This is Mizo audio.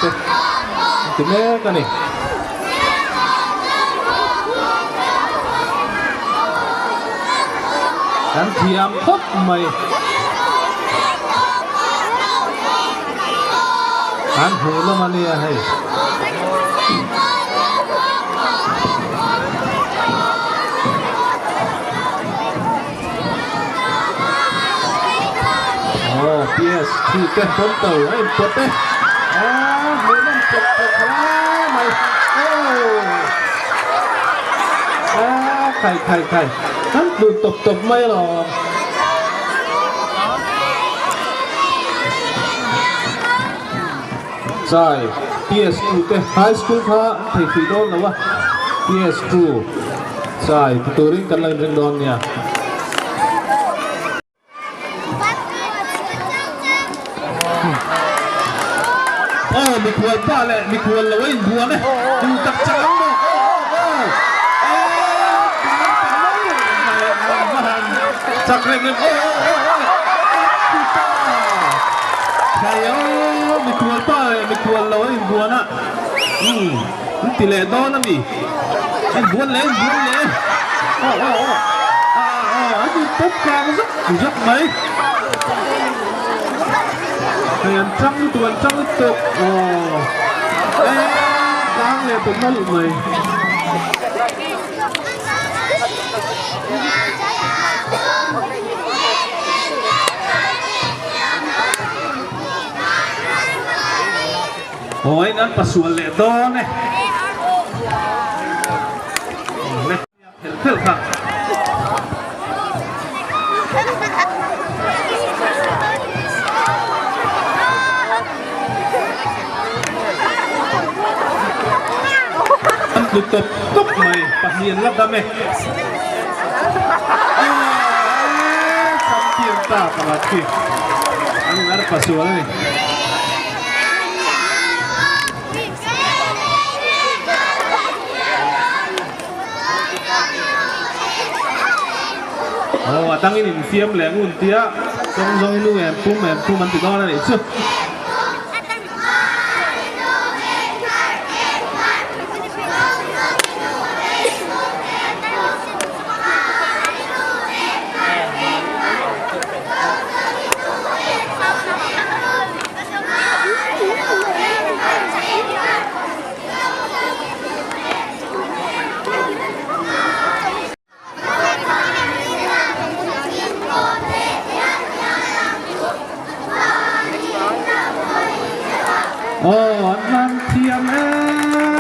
te an ti mek a ni. Kan thiam khawp mai. An hmuh lawm a nia hei. Aw PS2 te pawn to a in pawt e. Aw hmuh lawm pawt pawt hle mai. Aw aw khai khai khai kan tlu tawp tawp mai alawm. Chai PS2 te high school kha an thei hrih dawn lo a PS2 chai ti turin kan lo inring dawn nia. Aw mikhual pa leh mikhual lo a inbuan e duh tak chak ang maw aw aw aw aw tan ta lo mai an va han chak rem rem aw aw aw aw ti ta thei aw mikhual pa leh mikhual lo a inbuan a umm an ti leh dawn a mi a inbuan leh a inbuan leh aw aw aw aw aw an inpawp kang zak zak mai. Hei an chang lutuk an chang lutuk aw e tlang leh ta nawlh mai. Aw in an pasual leh dawn e. Phelh phelh kha. An tlu tawp tawp mai, pahnih an la dam e. Aaa champion ta pakhat khi an in arpa sual a ni. Aw a dangin infiam leh ngun tia zawng zawng nu em pum em pum an ti dawn a nih chu. Aw an hlan thiam e.